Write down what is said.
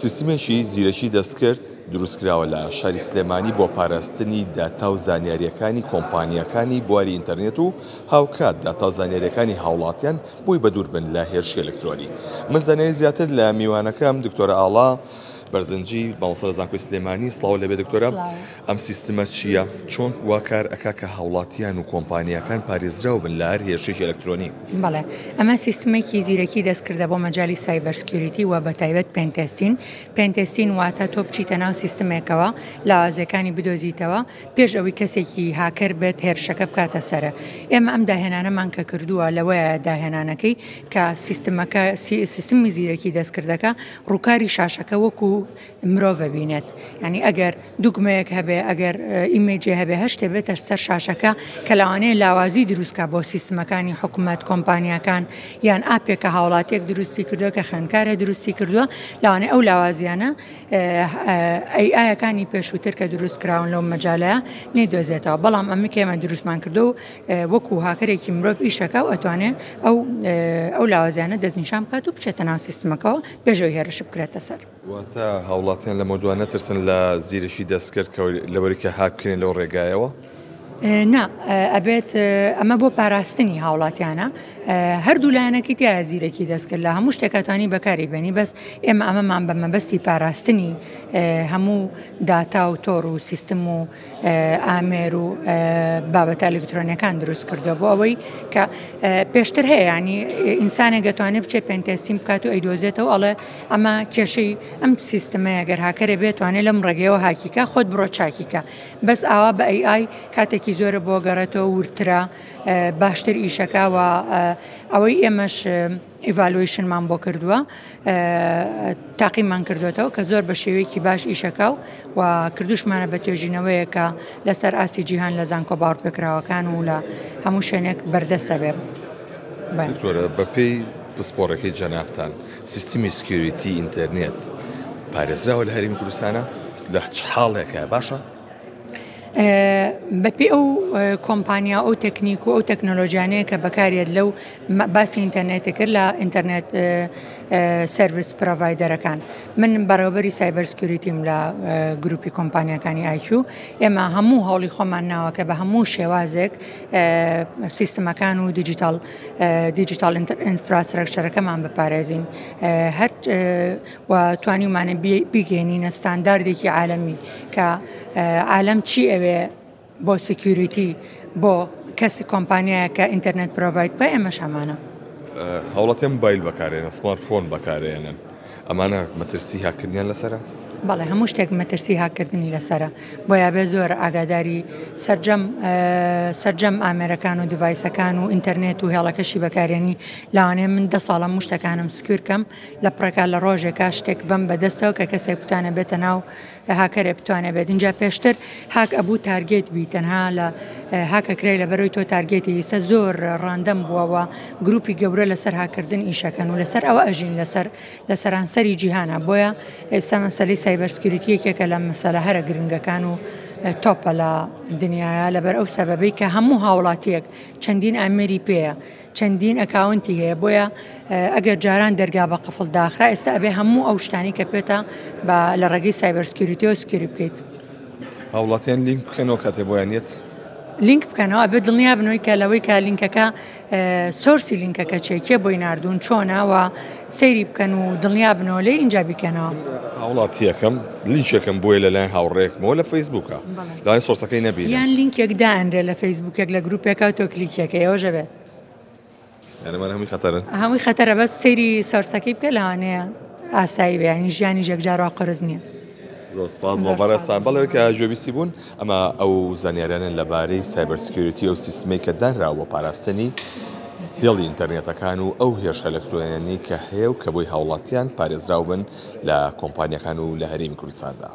سیستمێکی زیرەکی دەستکرد دروستکراوە لە شاری سلێمانی بۆ پاراستنی داتا و زانیارییەکانی کۆمپانیاکانی بواری ئینتەرنێت و هاوکات داتا و زانیارییەکانی هاوڵاتیان بۆی بەدوور بن لە هێرشی ئەلکترۆنی. من زانیاری زیاتر لە میوانەکەم دکتۆرە ئاڵا بەرزنجی مامۆستا لە زانکۆی سلێمانی سڵاو لەبێ دکتۆرە. ئەم سیستمە چییە؟ چۆن وا کار ئەکا کە هاوڵاتیان و کۆمپانیاکان پارێزراو بن لە هەر هێرشێکی ئەلکترۆنی؟ بەڵێ ئەمە سیستمێکی زیرەکی دەستکردە بۆ مەجالی cyber security و بە تایبەت pentesting. Pentesting واتە تۆ بچیتە ناو سیستمێکەوە لاوازیەکانی بدۆزیتەوە پێش ئەوەی کەسێکی هاکەر بێت هێرشەکە بکاتە سەرە. ئێمە ئەم داهێنانەمان کە کردووە لەوەیە داهێنانەکەی کە سیستمەکە سیستمی زیرەکی دەستکردەکە ڕووکاری شاشەکە وەکو مرۆڤ ئەبینێت یانی ئەگەر دوگمەیەک هەبێ ئەگەر image ێ هەبێ هەر شتێ بێتە سەر شاشەکە کە لەوانەیە لاوازی دروست کا بۆ سیستمەکانی حکومەت کۆمپانیاکان یان ئاپێک کە هاوڵاتیەک دروستی کردووە کە خوێندکارە دروستی کردووە لەوانەیە ئەو لاوازیانە ئەی ئایەکانی پێشووتر کە دروست کراون لەو مەجالە نەیدۆزێتەوە بەڵام ئەمە کە ئێمە دروستمان کردو وەکو هاکەرێکی مرۆڤ ئیشەکە و ئەتوانێ ئەو ئەو لاوازیانە دەستنیشان بکات و بچێتە ناو سیستمەکەەوە پێش ئەوەی هێرش بکرێتە سەر. واتە هاوڵاتیان لەمەودوا نەترسن لە زیرەکی دەستکرد کە لەبەری کە هاک بکرێن لەو ڕێگایەوە؟ نا ئەبێت ئەمە بۆ پاراستنی هاوڵاتیانە هەردوو لایەنەکەی تایە زیرەکی دەستکرد لە هەموو شتێکا توانی بەکاری بێنی بەس ئێمە ئەمەمان بە مەبەستی پاراستنی هەموو داتا و تۆڕ و سیستم و ئامێر و بابەتە ئەلکترۆنیەکان دروست کردووە بۆ ئەوەی کە پێشتر هەیە ینی ئینسانێک دەتوانێت بچێت pentesting بکات و ئەیدۆزێتەوە ئەڵێ ئەمە کێشەی ئەم سیستمەیە گەر هاکەرێ بێتوانێت لەم ڕێگەیەوە هاکیکە خۆت بڕۆ چاکیکە بەس ئاوا بە AI کاتێکی زۆرە بۆ گەڕێتەوە وردترە باشتر ئیشەکە و ئەوەی ئێمەش evaluation مان بۆ کردووە تاقیمان کردوێتەوە کە زۆر بە شێوەیەکی باش ئیشەکە و و کردوشمانە بە توێژینەوەیە کە لەسەر ئاستی جیهان لە زانکۆ باوەڕپێکراوەکان و لە هەموو شوێنێک بەردەستە بێ. دکتۆرە بەپێی پسپۆڕەکەی جەنابتان سیستمی security ئینتەرنێت پارێزراوە لە هەرێمی کوردستانە لە چ حاڵێکە باشە؟ بەپێی ئەو کۆمپانیا ئەو تەکنیک و ئەو تەکنۆلۆژیانەیە کە بەکارێت لەو باسی ئینتەرنێتی کرد لە internet service provider ەکان من بەڕێوبەری cyber security م لە گروپی کۆمپانیەکانی ئایکیو ئێمە هەموو هەوڵی خۆمان ناوە کە بە هەموو شێوازێک سیستمەکان و digital digital infrastructure ەکەمان بپارێزین هەر و توانیومانە بیگەینینە ستانداردێکی عالەمی کە عالەم چی ئەوێ بۆ security بۆ کەسی کۆمپانیایە کە ئینتەرنێت provide بکا ئێمەش هەمانە. هاوڵاتیان مۆبایل بەکارێنن، سمارت فۆن بەکارێنن، ئەمانە مەترسی هاککردنیان لەسەرە؟ بەڵێ هەموو شتێک مەترسی هاککردنی لەسەرە بۆیە بێ زۆر ئاگاداری سەرجەم سەرجەم ئامێرەکان و device ەکان و ئینتەرنێت و هێڵەکەشی بەکارێنی لەوانەیە من دە ساڵە هەموو شتەکانم secure کەم لە پڕێکا لە ڕۆژێکا شتێک بەم بە دەستەوە کە کەسێک بتوانێت بێتە ناو هاکەرێ بتوانێت بێت اینجا پێشتر هاک ئەبوو target بی تەنها لە هاکە کرای لە بەرەوەی تۆ target ی ئیسە زۆر random بووەوە گروپی گەورە لەسەر هاکردن ئیشەکەن و لەسەر ئەوە ئەژین لەسەر لە سەرانسەری جیهانە بۆیە ئێستا مەسەلەی cyber security یەکێکە لە مەسەلە هەرە گرنگەکان و تۆپە لە دنیاە لەبەر ئەو سەبەبەی کە هەموو هاوڵاتیەک چەندین ئامێری پێیە چەندین account ی هەیە بۆیە ئەگەر جاران دەرگا بە قفڵ داخرا ئێستا ئەبێ هەموو ئەو شتانی کە پێتە بە لە ڕێگەی cyber security ەوە secure ی بکەیت. هاوڵاتیان لینک بکەنەوە کاتێ بۆیان یەت؟ لینک بکەنەوە ئەبێت دڵنیا بنەوەی کە لەوەی کە لینکەکە source ی لینکەکە چیە کێ بۆی ناردوون چۆنە و سەیری بکەن و دڵنیا بنەوە لێی ئینجا بیکەنەوە. هاوڵاتیەکەم لینکێکم بۆیە لەلایەن هاوڕێیەکمەوە لە فەیسبووکە لەوانەیە source ەکەی نەبینم. یان لینکێک دائەنرێ لە فەیسبووکێک لە گروپێکا و تۆ کلیکیەکەی ئەوەش ئەبێت. یانی ئەمانە هەمووی خەتەرن؟ هەمووی خەتەرە بەس سەیری source ەکەی بکە لەوانەیە ئاسایی بێ یانی ژیانیش یەکجار وا قورس نییە. زۆر سپاس بۆ بەڕێزتان. بەڵێ کە گوێبیستی بوون ئەمە ئەو زانیاریانەن لەبارەی cyber security ئەو سیستمەی کە دانراوە بۆ پاراستنی هێڵی ئینتەرنێتەکان و ئەو هێرشە ئەلکترۆنیانەی کە هەیە و کە بۆی هاوڵاتیان پارێزراو بن لە کۆمپانیاکان و لە هەرێمی کوردستاندا.